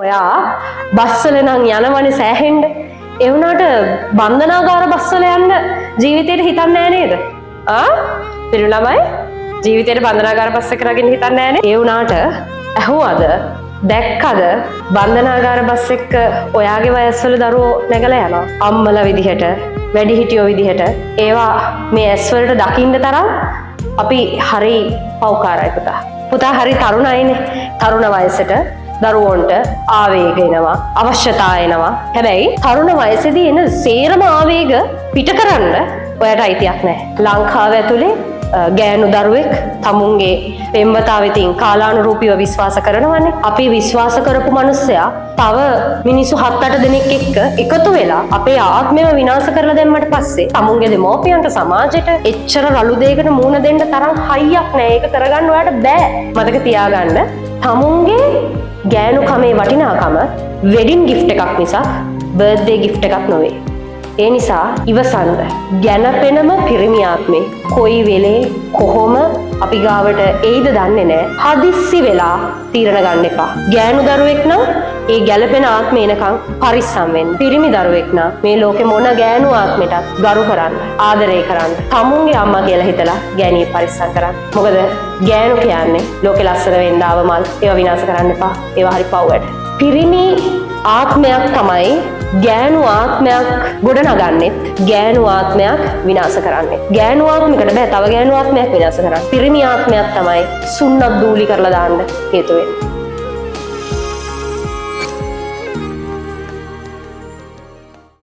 ඔයා බස් වල නම් යනවනේ සෑහෙන්න. ඒ වුණාට බන්ධනාගාර බස් වල යන්න ජීවිතේට හිතන්නේ නෑ නේද? ආ? පිරිමි ළමයි ජීවිතේට බන්ධනාගාර බස් එක රගින්න හිතන්නේ නෑනේ. ඒ වුණාට ඇහුවද, දැක්කද, බන්ධනාගාර බස් එක්ක ඔයාගේ වයස්වල දරුවෝ නැගලා යනවා? අම්මලා විදිහට, වැඩිහිටියෝ විදිහට ඒවා මේ ඇස් වලට දකින්න තරම් අපි හරි පව්කාරයි පුතා. පුතා හරි තරුණයිනේ. තරුණ වයසට දරුවන්ට ආවේග එනවා, අවශ්‍යතා එනවා. හැබැයි තරුණ වයසේදී එන සේරම ආවේග පිට කරන්න ඔයාට අයිතියක් නැහැ. ලංකාව ඇතුලේ ගෑනු දරුවෙක් තමුන්ගේ පෙම්වතා වෙතින් කාලානුරූපීව විශ්වාස කරනවනේ. අපි විශ්වාස කරපු මනුස්සයා තව මිනිස්සු හත් අට දෙනෙක් එක්ක එකතු වෙලා අපේ ආත්මයම විනාශ කරලා දැම්මට පස්සේ තමුන්ගේ දෙමෝපියන්ට, සමාජෙට එච්චර රළු දෙයකට මූණ දෙන්න තරම් හයියක් නෑ. ඒක කරගන්න ඔයාට බෑ. මතක තියාගන්න, තමුන්ගේ ගෑනුකමේ වටිනාකම වෙඩින් ගිෆ්ට් එකක් මිසක් බර්ත්ඩේ ගිෆ්ට් එකක් නොවේ. ඒ නිසා ඉවසන්න. ගැනපෙනම පිරිමි ආත්මේ කොයි වෙලේ කොහොම අපි ගාවට එයිද දන්නේ නෑ. හදිස්සි වෙලා තීරණ ගන්න එපා. ගෑනු දරුවෙක් නම් ඒ ගැලපෙන ආත්මේ එනකන් පරිස්සම් වෙන්න. පිරිමි දරුවෙක් නම් මේ ලෝකෙ මොන ගෑනු ආත්මෙටත් ගරු කරන්න, ආදරය කරන්න. තමුන්ගේ අම්මා කියලා හිතලා ගෑණිය පරිස්සම් කරන්න. මොකද ගෑනු කියන්නේ ලෝකෙ ලස්සන වෙන්න ආව මල්. ඒවා විනාශ කරන්න එපා. ඒවා හරි පව් වැඩ. පිරිමි ආත්මයක් තමයි ගෑනු ආත්මයක් ගොඩනගන්නෙත්, ගෑනු ආත්මයක් විනාශ කරන්නේ. ගෑනු ආත්මයකට බෑ තව ගෑනු ආත්මයක් විනාශ කරන්න. පිරිමි ආත්මයක් තමයි සුන්නත් දූලි කරලා දාන්න හේතු වෙන්නේ.